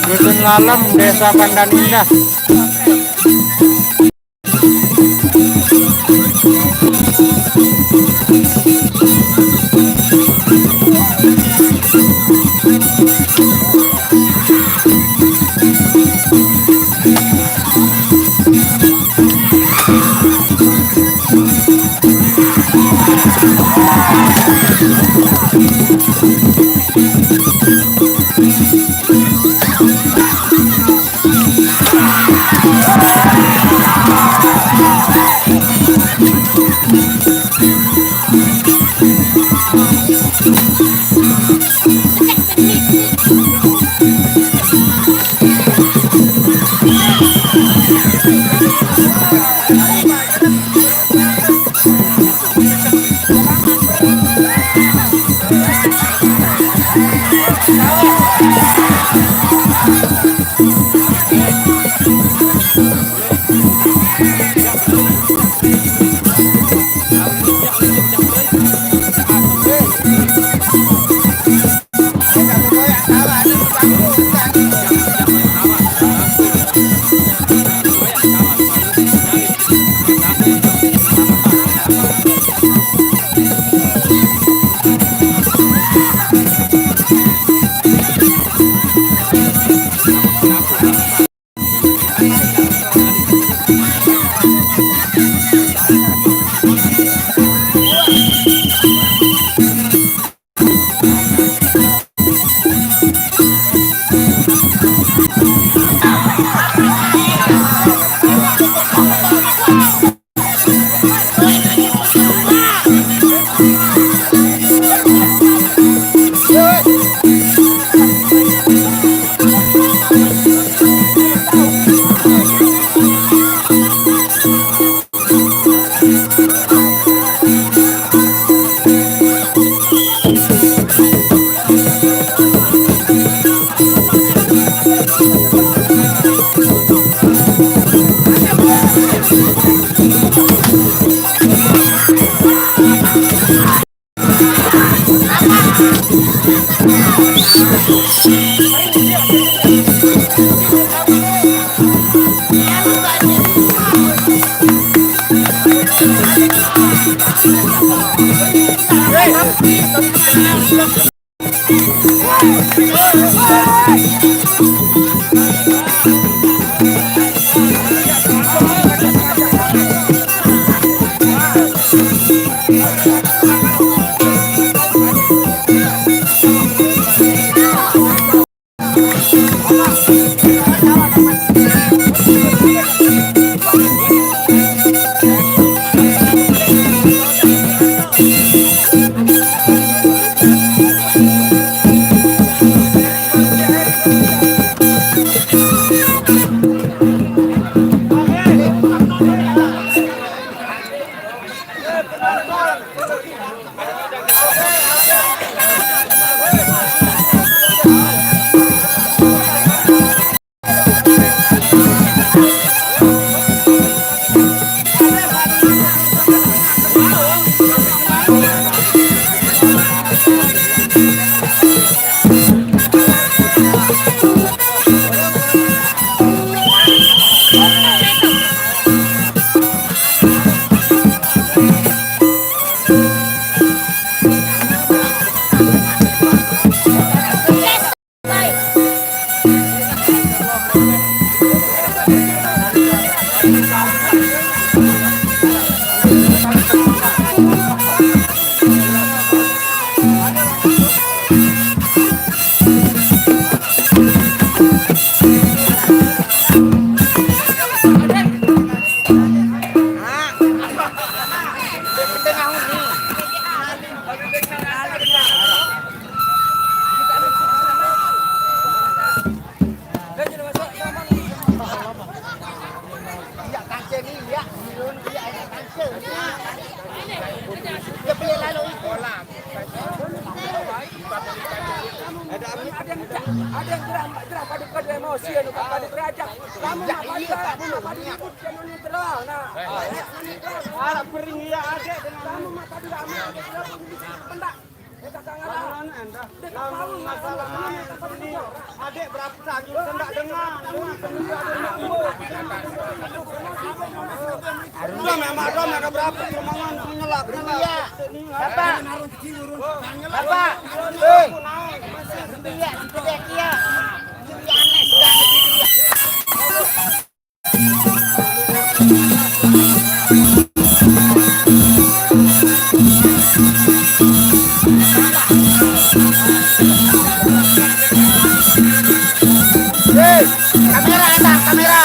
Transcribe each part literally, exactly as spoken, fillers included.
Dusun Lalem, Desa Pandan Indah. Ada yang, ada yang gerah, gerah, pada, pada emosi, anu, pada berajak. Kamu mah pada, kamu mah pada ribut, kamu ini gerah, nah. Arak bering iya, adek, dengan kamu mah pada rame, pada gerah, pada bisa pendak. Lawan anda, lawan masalah ini, adek berapa lagi, saya nggak dengar. Udah, memang ada, ada berapa, cuma nyelak, nyelak. Iya. Bapak. Bapak. Hei. Iya, iya, iya. Iya, aneh, sudah begitu, ya. Hei, kamera, Bang, kamera.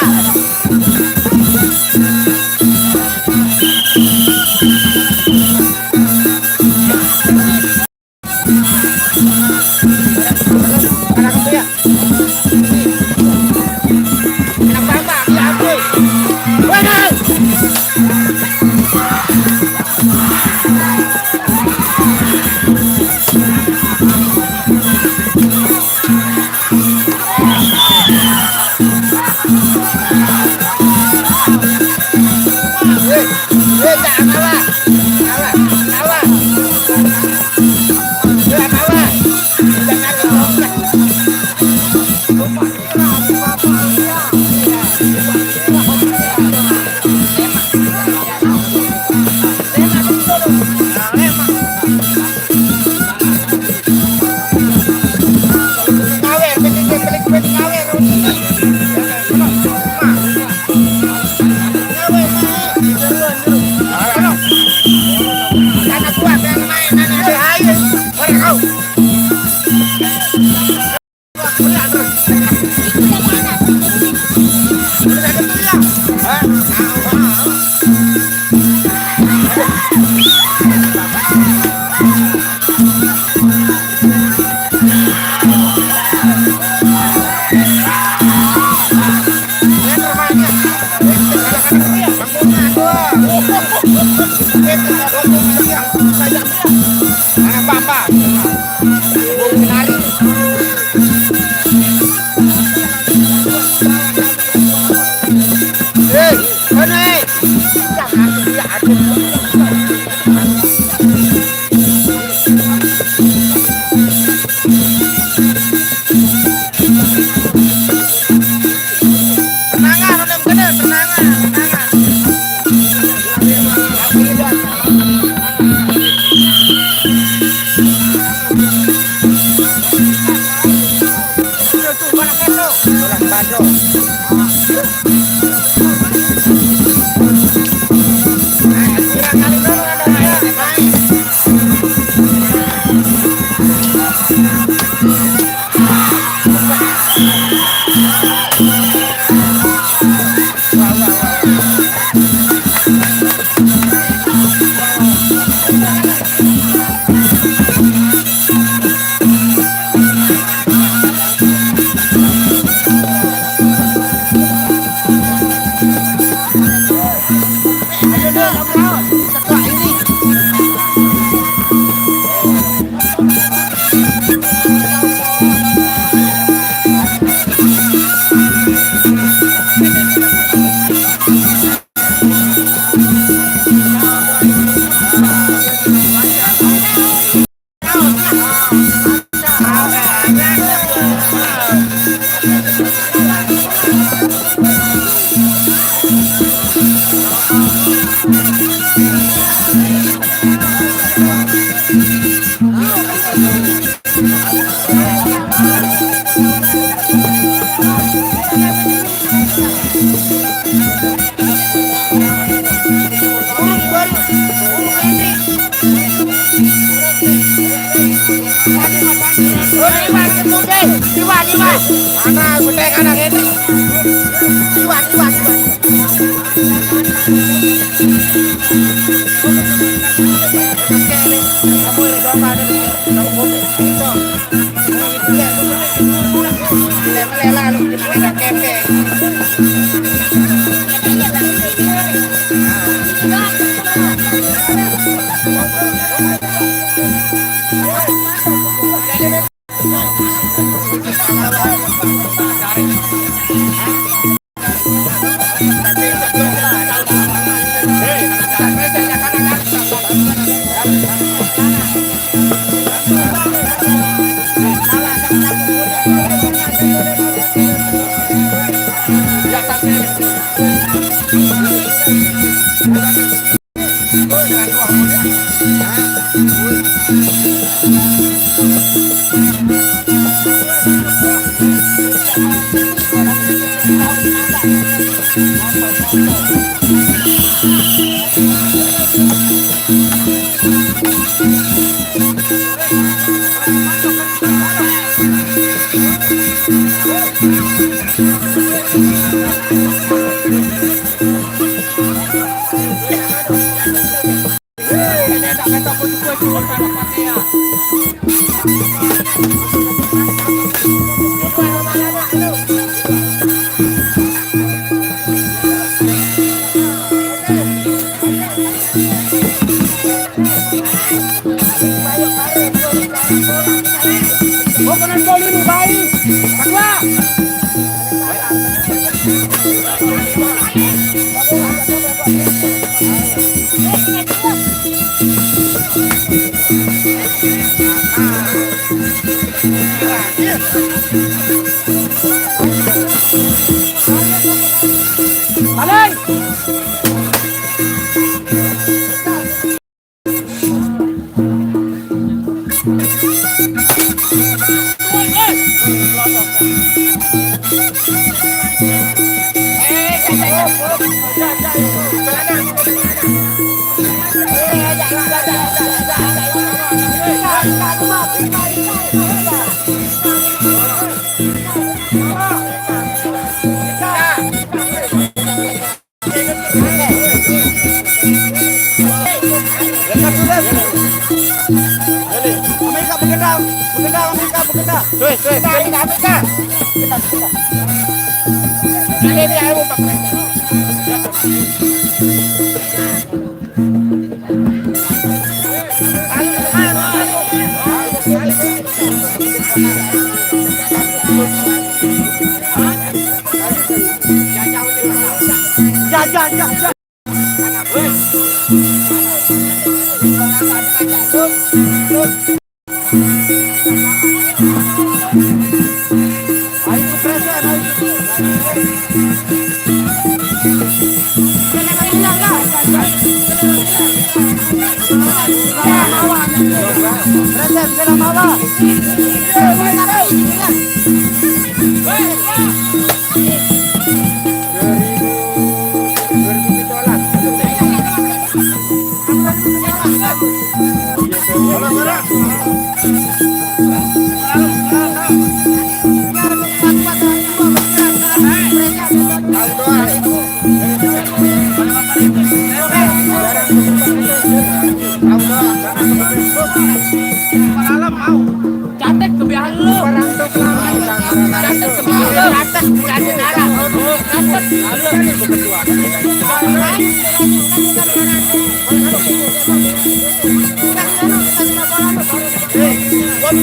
Catet kebiasaan lu. Catet kebiasaan lu. Catet kebiasaan darah. Catet.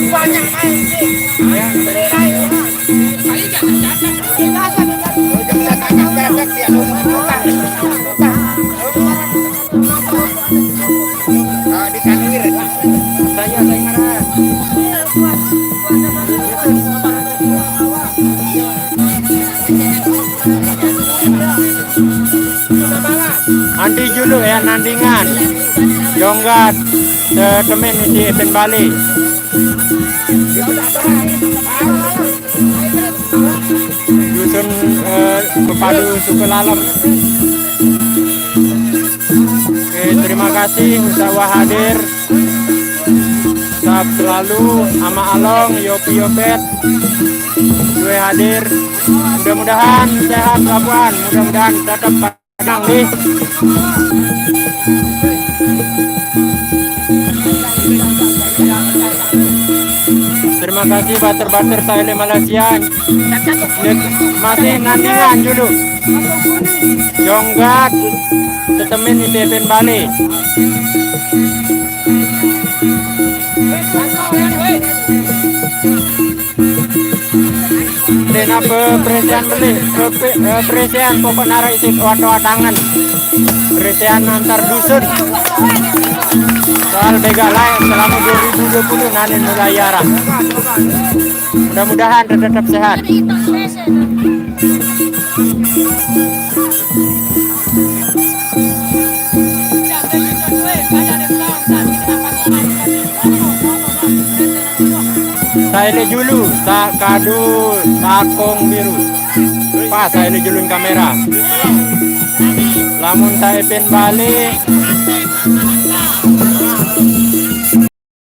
Banyak main sih. Paling catet-catet. Anti julu ya nandingan. Jonggat, eh, temen isi event Bali. Dusun, eh, Pepadu Suku Lalem. Oke, terima kasih usaha hadir. Sahab selalu, Ama Along, Yopi Yopet, gue hadir. Mudah-mudahan sehat, Labuan. Mudah-mudahan tetap Kang, nih. Terima kasih batur-batur saya di Malaysia. Nih, masih nandingan dulu. Jonggat, tetemin di P P N Bali. Dena pe-, perisian beli, pe-, pe-, eh, perisian pokok nara isi wato watangan. Perisian antar dusun. Soal bega lain selama dua ribu dua puluh nanti mulai arah. Mudah-mudahan tetap sehat. Ele julu, sa kadu takong biru. Pas sa ele julun kamera. Lamun sa epen bale.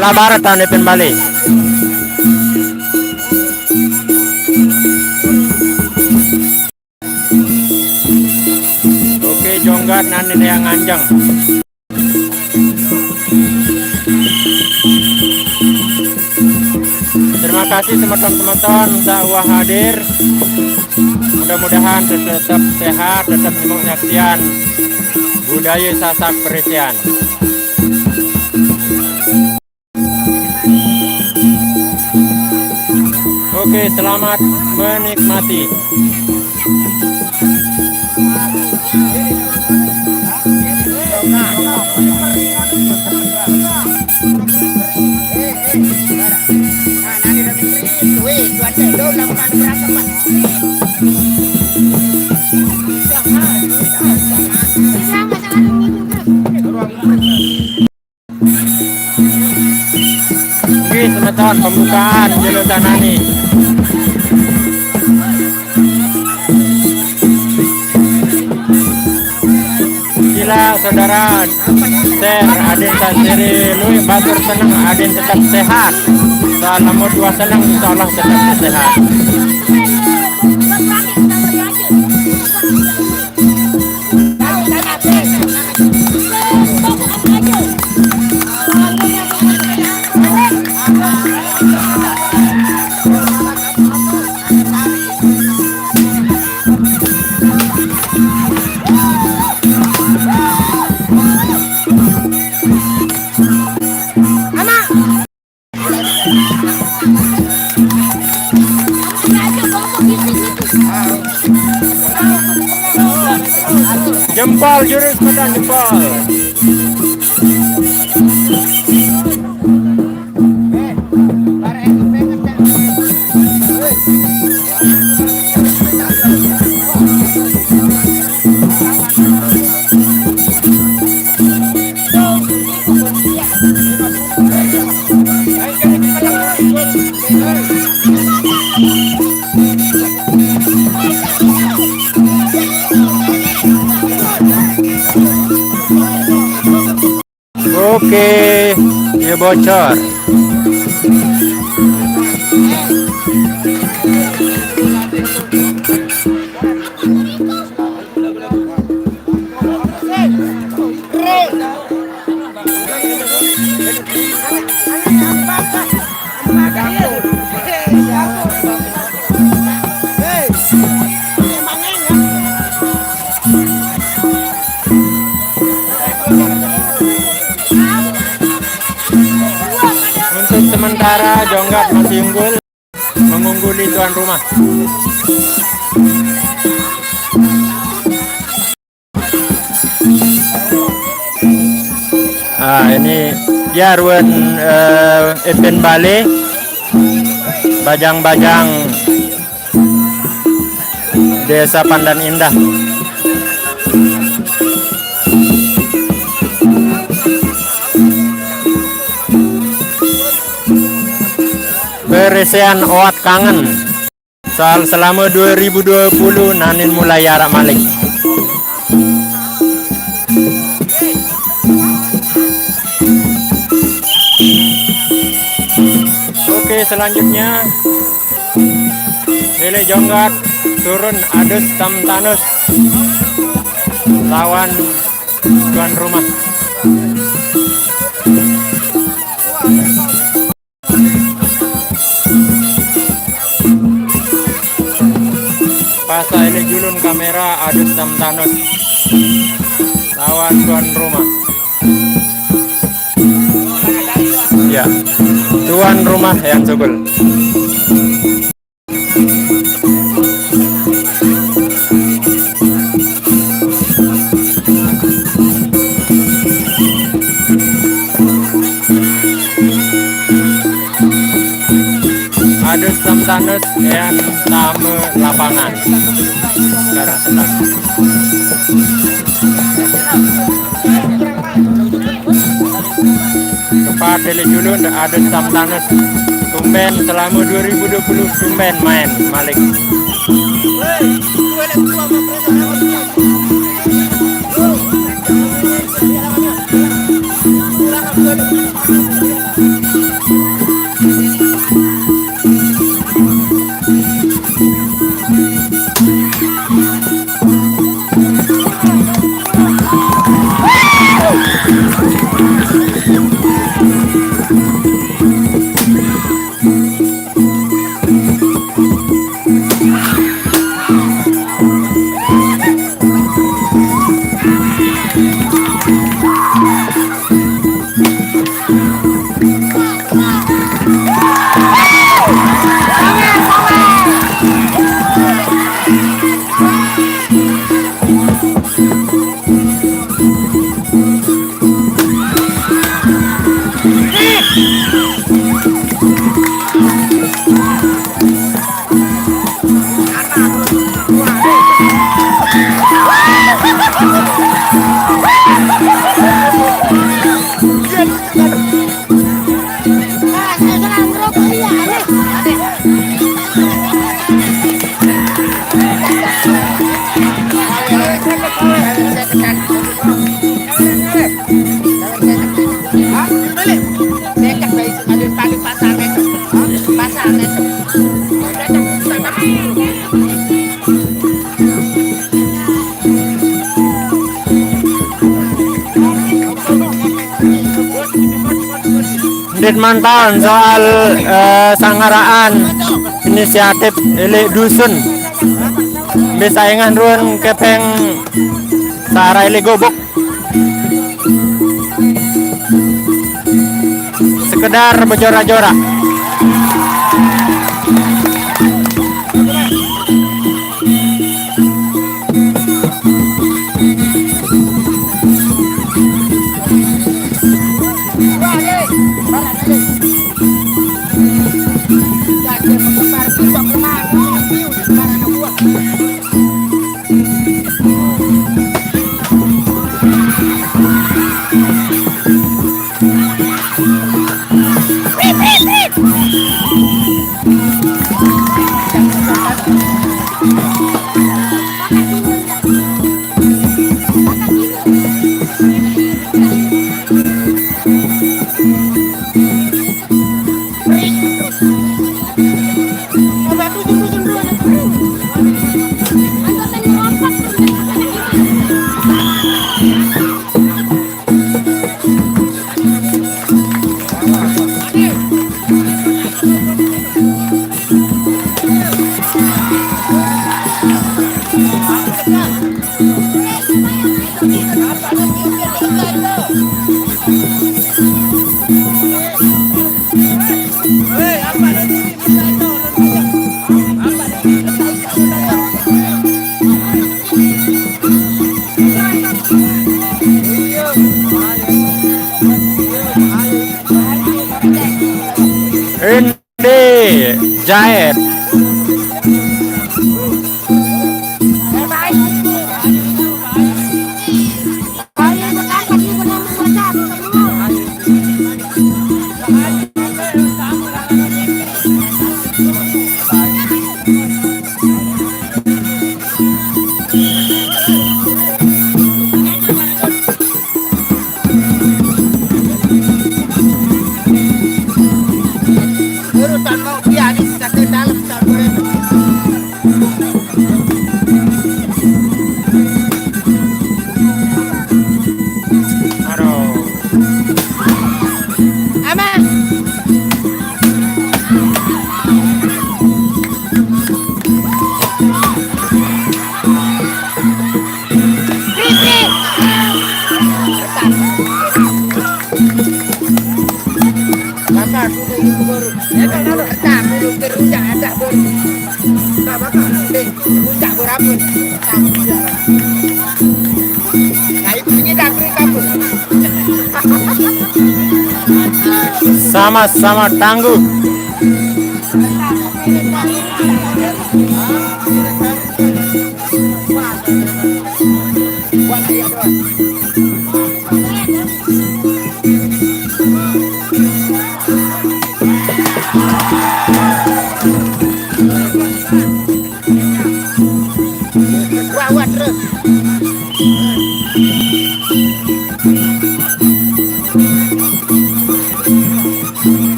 Labarat sa epen bale. Oke, jonggat nani yang anjang. Terima kasih semeton-semeton sa uwah hadir. Mudah-mudahan tetap sehat, tetap nyimak nyaksian budaya Sasak Perisian. Oke, selamat menikmati. Oke, semeton pembukaan julusan nani. Sila saudara, share, aden sa siri lui batur seneng, aden tetap sehat. Sa lemut dua seneng, insya Allah tetap sehat. Jempol, jurus, pedan jempol. Oke, ya bocor. Untuk sementara, Jonggat masih unggul, mengungguli tuan rumah. Ah, ini ya ruan, eh, epen bale, bajang-bajang Desa Pandan Indah. Peresean oat kangen. Soal selama dua ribu dua puluh nanin mulai arak malik. Oke, selanjutnya Lele Jonggat turun adus tam tanus lawan tuan rumah. Pas sa ele julun kamera adus tam tanus lawan tuan rumah. Ya, tuan rumah yang sugul. Adus tam tanus en tame lapangan. Sekarang tenang. Tepat lele julun adus tam tanus. Tumben selama dua ribu dua puluh, tumben main malik. Dit mantan soal eh, sangaraan inisiatif elik dusun. Bisa ingan ruan kepeng sarai elik gobok. Sekedar berjorak-jorak. Indi Jait. Sama-sama tangguh.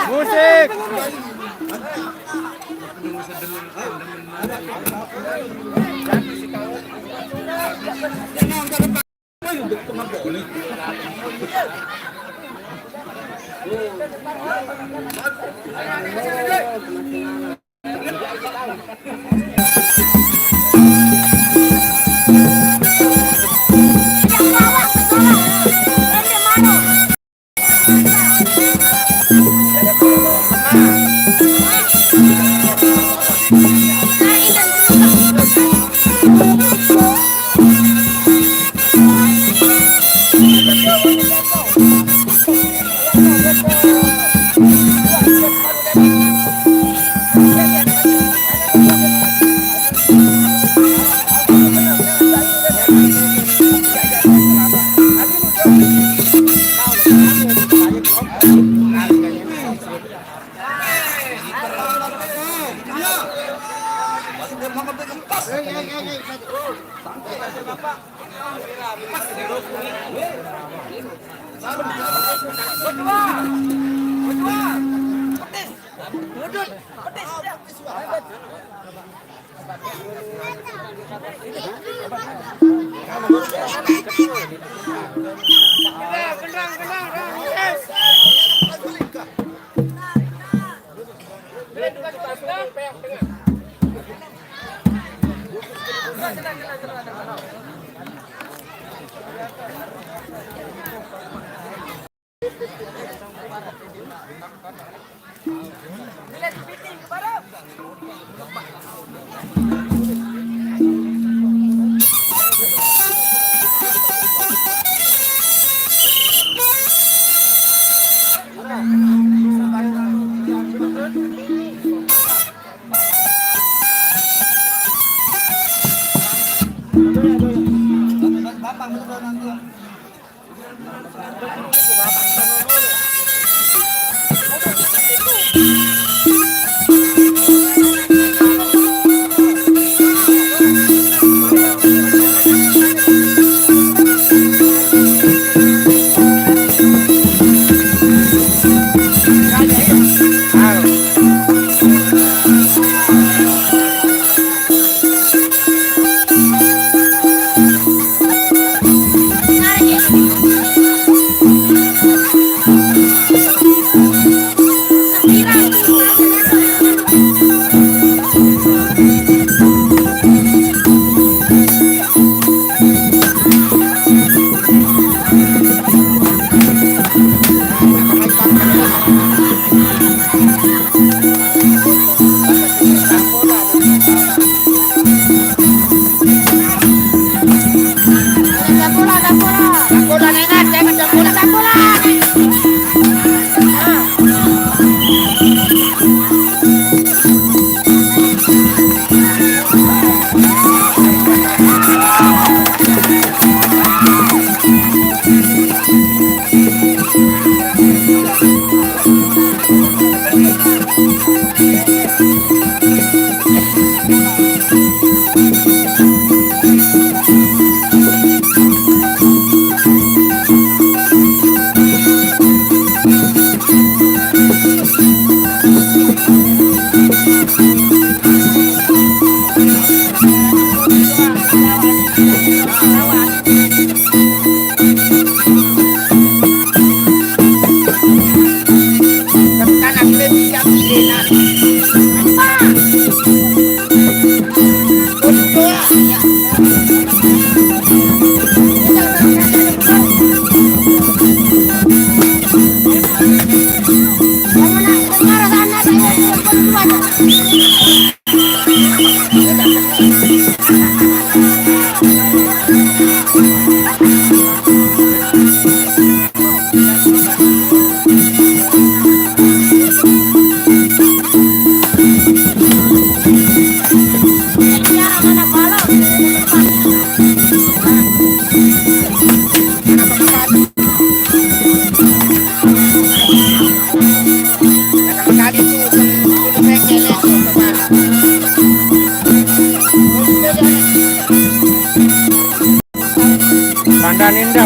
Musik.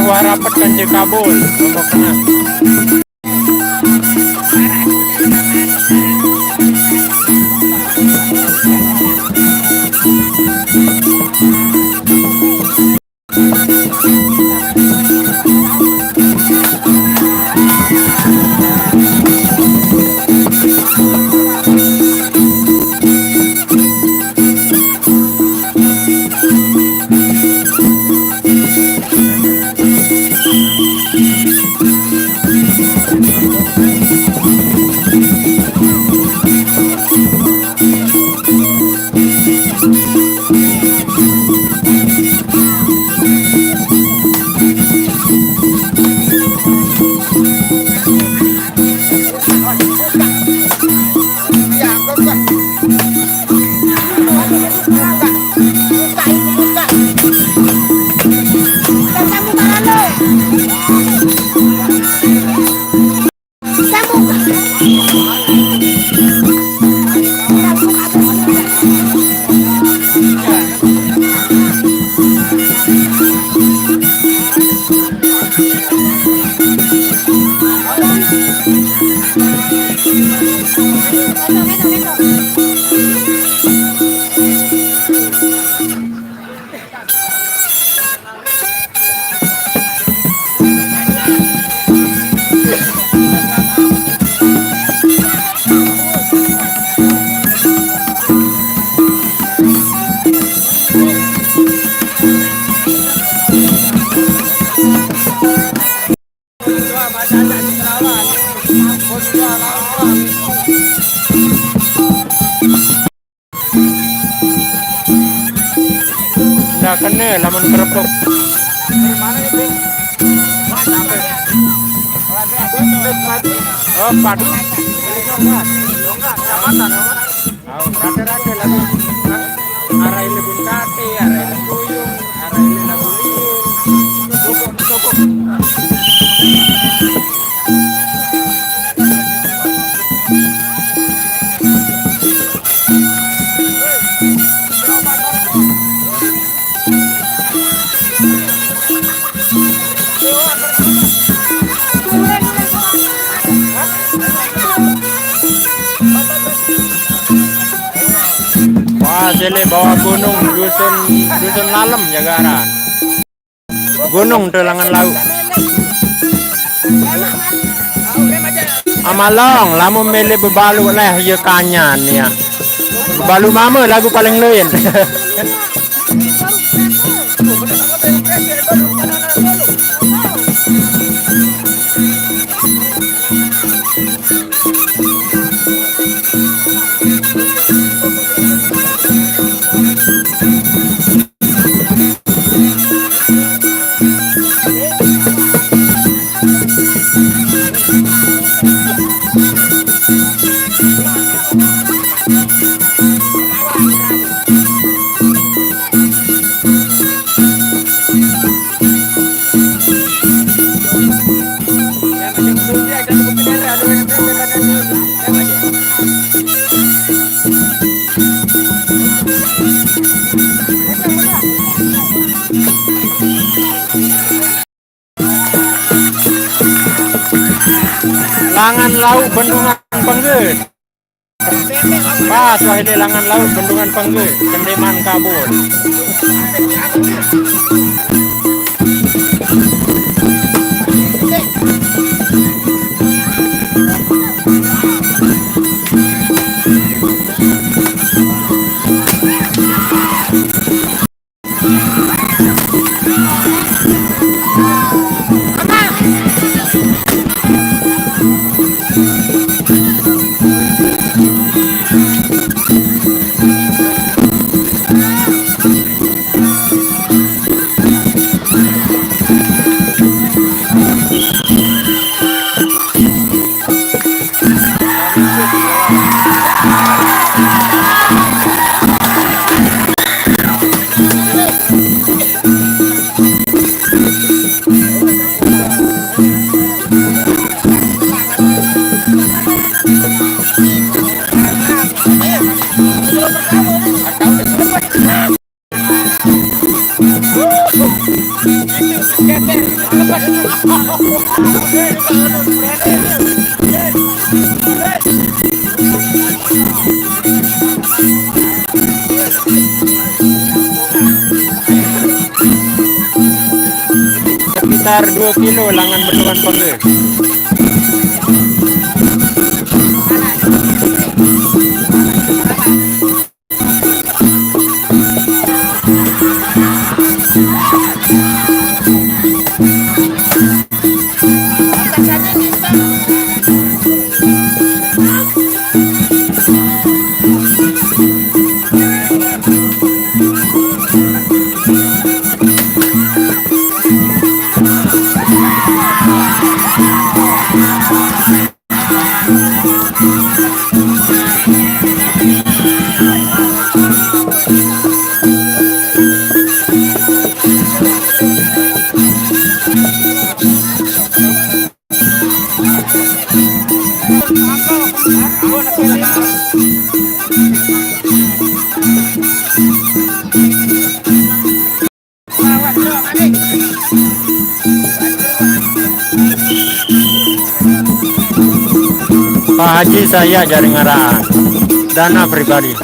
Wah rapet kan cek kabul, Lombok Tengah. Ndak kene lamun kerepuk. Oh, padu. Kecamatan, oh. Au, rate-rate lagu. Arah ini Bun Kate, arah ini Kuyung, arah ini lagu liur. Cukup, cukup. Wah, sele bawah gunung, dusun, dusun Lalem, Jagaran. Gunung Telangan Laut. Amalong, lamun mele bebalu leh, ye kanyan ya. Bebalu mame lagu paling lain. Langan Laut Bendungan Pengge. Pas wahai Langan Laut Bendungan Pengge, Kendeman Kabul. Sekitar dua kilo langan betuan pege. Pak Haji, saya jaring araan dana pribadi.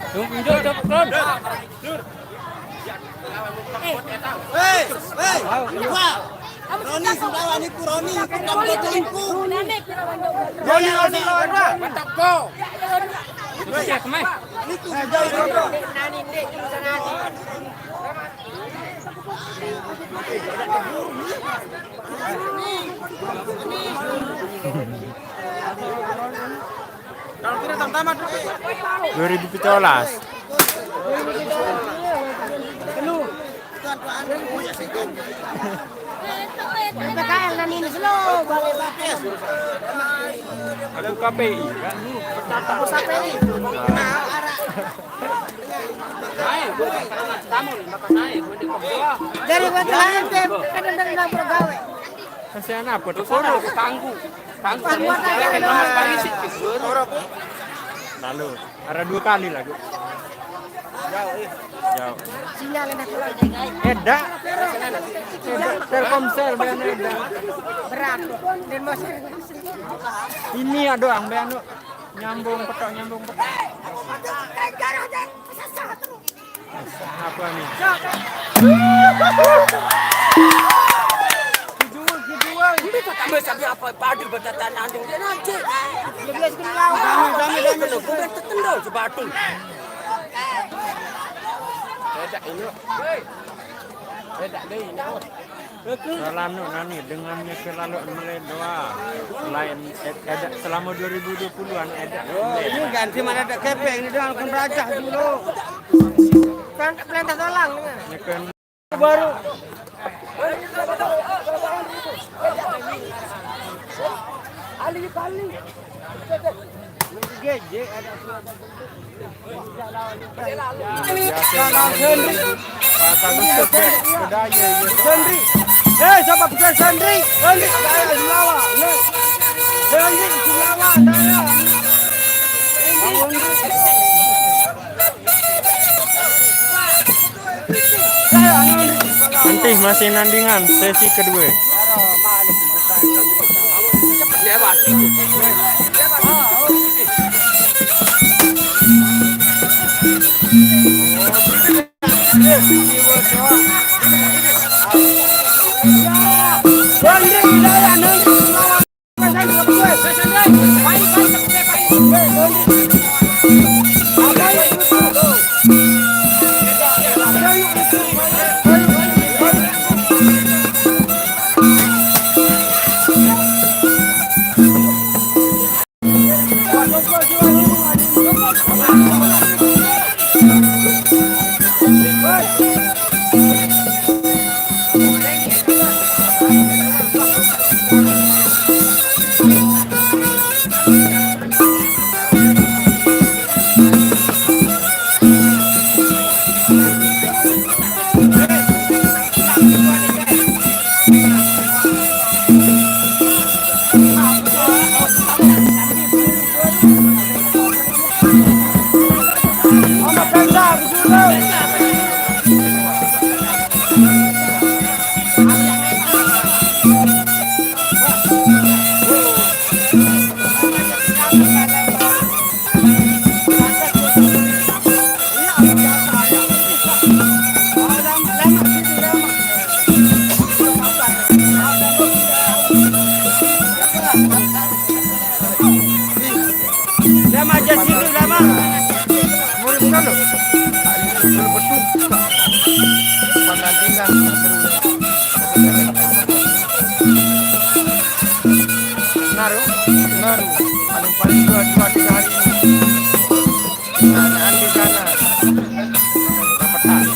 Tunjuk, tunjuk, Ron. Hei, hei, wah. Roni, Sumbawa niku, Roni, niku, Roni, Roni, Roni, Roni. Niku, Roni. Dua ribu tujuh belas. P K L dan ini slow, balik, balik. Aku K P I, kan? Aku K P I. Dari Batu Lain, P K L dan Batu Gawe. Kasihan apa? Tuh, kono kanggo. Kanggo. Lalu, ada dua kali lagi. Jauh. Sinyal enak. Eda. Eda. Telkomsel, ben eda. Berat. Dan masih ini ada doang, ben, anu, nyambung petok, nyambung petok. Apa nih? Ini tak tambah sampai apa? Padu bertatan andung dia nanti. Kena gue bertetendal sebatu. Beda ini. Beda deh ini. Kalau anu nani dengan nyeke lalu mele doa. Lain ed-, edak selama dua ribu dua puluhan edak. Oh, ini ganti mana ada kepeng ini doang pun raja dulu. Kan perintah tolong. Nyeke baru. Pasang sepeda, sepeda, ya, ya. Sandri. Eh, siapa bukan Sandri? Sandri, saya Sulawa. Ya. Sandri, Sulawa, saya. Nanti masih nandingan sesi kedua. Lama aja sini, lama. Murid kan lo. Ayo, betul-betul. Penandingan. Naruh, naruh. Paling-paling dua, dua, tiga hari. Nah, nah, di sana. Dapetan.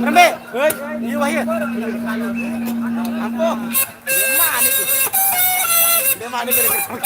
Rembe, hei, iya wahid. Ampun. Dia mana itu? Dia mana kira-kira?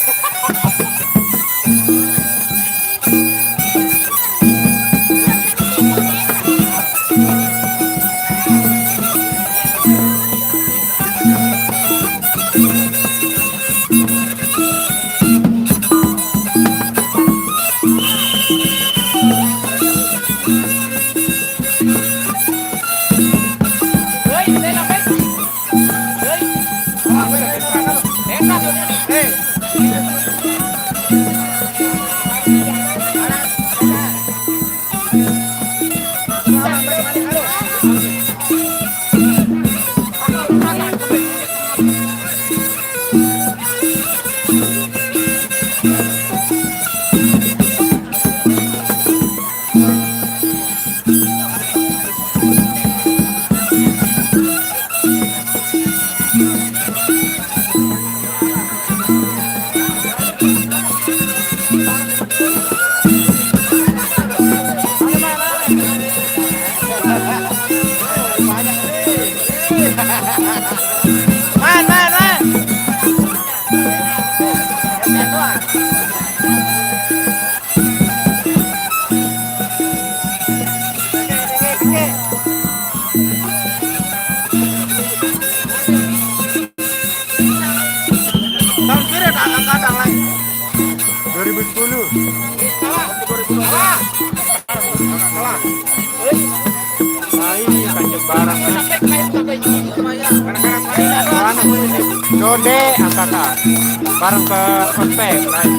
Man, man, man. Tahun kira tak angkat tangan. Dua ribu sepuluh. Salah. Dua ribu dua belas. Salah. Barang ke anu, Conde angkatan. Barang ke ospek, lain.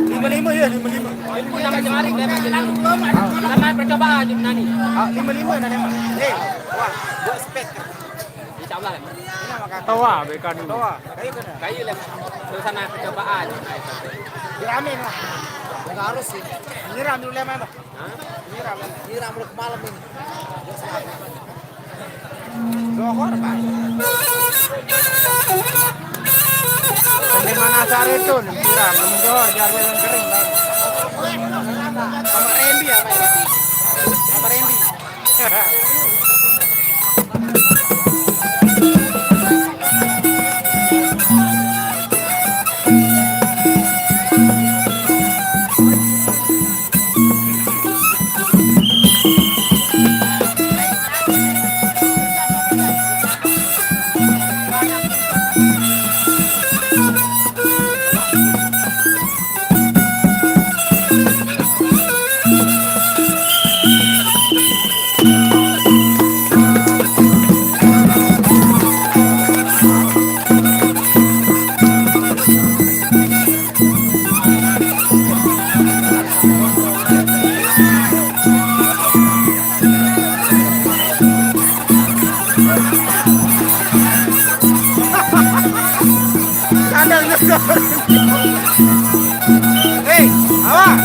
Lima-lima ya, lima-lima. Sama percobaan, Jim Nani. Ah, lima-lima na, Lema. Eh, wah, gua spek. Insya Allah, Lema. Toa, beka dulu. Toa, kayu kena. Kayu, Lema. Terus sana percobaan. Dirame, Mas. Enggak harus sih. Nyiram dulu, Lema, Mas. Hah? Nyiram, Lema. Nyiram dulu ke malam ini. Johor, Pak. Di mana sehari itu, nyebrang, belum Johor, biar dia yang kering, Pak. Sama Randy ya, Pak? Sama Randy. Ada ngesor. Hei, awak.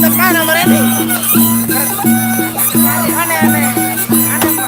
Tekan sama Randy. Aneh-aneh. Aneh.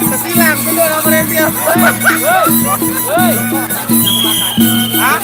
Kesilang, duduk sama Randy. Hah?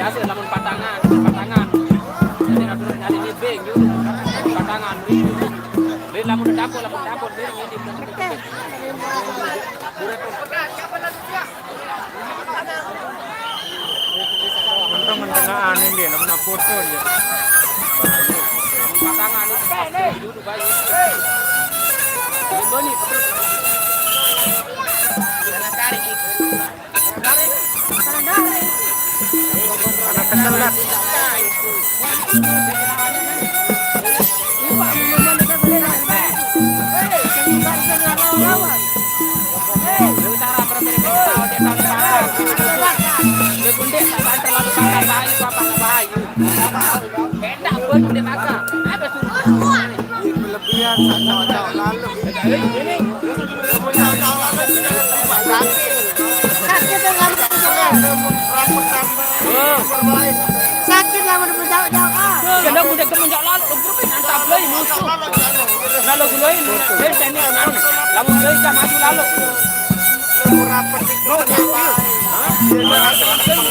Biasa lamun patangan, patangan. Jadi aturan nyari ini beng, yuk. Patangan, ini. Lamun udah dapur, lamun dapur, ini, ini. Untung tengah angin dia, lamun foto dia. Patangan itu, dulu baik. Ini, ini. Kelebihan, cocok lalu. Sakit yang harus kita lakukan. Sakit lah, udah menjauh-jauh, ah. Kena udah ke menjauh lalu, grup ini mantap, lain musuh. Lalu gulain, dia teknik, lalu gulain, dah maju lalu. Lu rapat di grup, ya, Pak. Hah? Dia rapat di grup.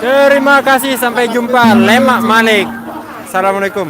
Terima kasih, sampai jumpa. Lemak Manik. Assalamualaikum.